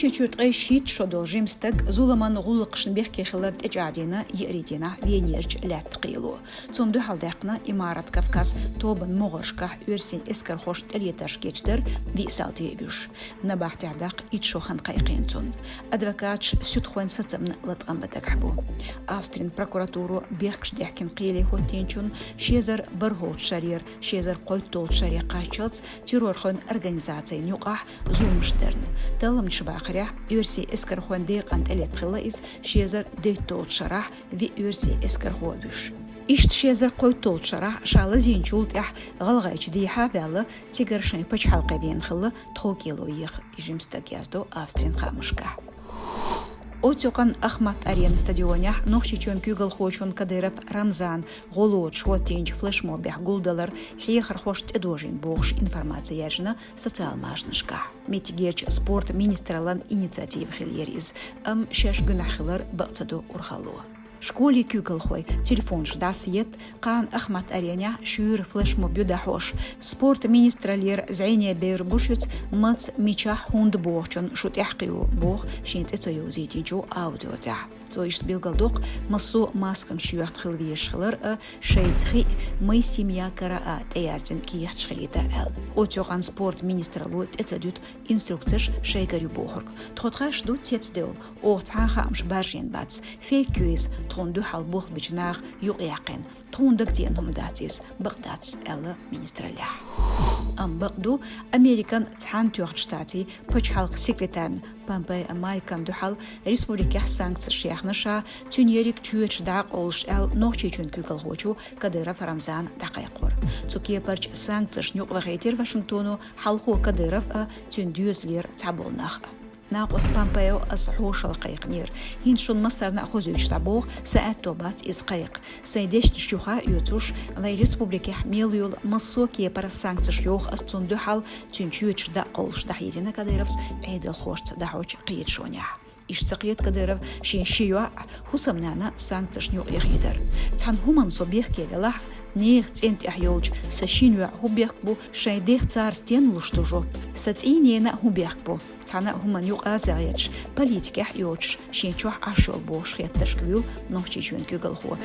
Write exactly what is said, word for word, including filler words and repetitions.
Нохчийчуьра ткъе шийтта шо долу жима стаг зуламан гӀуллакхашна бехке хилар тӀечӀагӀдина еарин дийнахь Венерчу лаьтта кхело. Цунна дуьхьал даьккхина Имарат Кавказ тобан могӀаршкахь оьрсийн эскархошна тӀелетарш гечдар, виъ салти а вуьш. Набахтехь даккха итт шо хан кхайкхийна цунна. Адвокаташ суьдхойн сацамна латкъам бан дагахь бу. Австрин прокуратуро бехкаш даьхкина кхеле хӀоттийначунна ши эзар бархӀолгӀачу шарера ши эзар кхойтталгӀачу шаре кхаччалц террорхойн организацийн юкъахь зуламаш дарна. Талламчаша бахарехь, оьрсийн эскархойн декъана тӀелетта хилла иза ши эзар дейтталгӀачу шарахь, виъ оьрсийн эскархо а вуьш. Иштта ши эзар кхойтталгӀачу шарахь ша лазийначул тӀаьхьа ГӀалгӀайчу дехьа а ваьлла, цигара шайн пачхьалкхе вена хилла тхов-кӀело еха и жима стаг, яздо Австрин хаамашкахь. Оццуькъан «Ахмат-Арена» стадионехь Нохчийчоьнан куьйгалхочун Кадыров Рамзанан гӀо лоцуш хӀоттийначу флешмобехь гулдалар хьехархошна тӀедожийна бохуш информаци яьржина социал-машанашкахь. Меттигерчу спорт министраллан инициатива хиллера иза, амма шаьш гуьнахь хилар бакъ ца до урхалло. Школийн куьйгалхой телефонаш дӀасаетта, кхана «Ахмат-Аренехь» шуьйра флешмоб ю дӀахьош. Спорт министраллера зӀене бевр бу шуьца, маца, мичахь, хӀунда бохучун шу тӀаьхьакхио, боху шен цӀе ца йовзийтинчо аудио тӀехь. Цо иштта билгалдоккху массо а масканаш йоьхна хила везаш хилар а, шайца хиъ «Мы семья К Р А» тӀеяздина кехаташ хилийта аьлла. Оццуькъан спорт министралло тӀе ца дуьту инструкцеш шайгара ю бохург. Тхо тхаьш ду цецдевлла, оха цхьа а хаамаш баржийна бац. Фейк ю иза, тхуна дуьхьал болх бичу наха юкъаяьккхина. Тхуна дагадеана хӀума дац иза, бакъ дац, аьлла министраллехь. Амма бакъ ду, Американ Цхьаьнатоьхначу Штатийн пачхьалкхан секретарна Помпео Майкана дуьхьал республикехь санкцеш яьхна ша, цуьнан ерриг чоьташ дӀа а къовлуш аьлла, Нохчийчоьнан куьйгалхочо Кадыров Рамзана дӀакхайкхор. Цу кепарчу санкцешна юкъавахийтира Вашингтоно хьалхо Кадыров а, цуьнан доьзалера цхьаболу нах а. Накъост Помпео аса хьошалла кхайкхинера. ХӀинца шуна массарна а хозуьйтуш дӀабоху, сан аьтто бац иза кхайкха. Сайн дешнаш юха а оьцуш, вайн республикехь мел йолу массо а кепара санкцеш йоху аса цунна дуьхьал, цуьнан чоьташ дӀа а къовлуш, дӀахьедина Кадыровс Ӏедалхошца дӀахьочу кхеташонехь. Иштта ца кхета Кадыров шен ши йоӀ, хӀусамнана санкцешна юкъаяхийта. Цхьана хӀуманна со бехке велахь, нехан цӀен тӀехь йолчу сан шина йоӀа хӀун бехк бу, шайн дех цара стенна луш ду жоп? Сан цӀийнена а хӀун бехк бу? Цхьана а хӀуманна юкъа а ца гӀерташ, политикехь а йоцуш, шен чохь Ӏаш йолу бохуш хеттаршка вуьйлу Нохчийчоьнан куьйгалхо.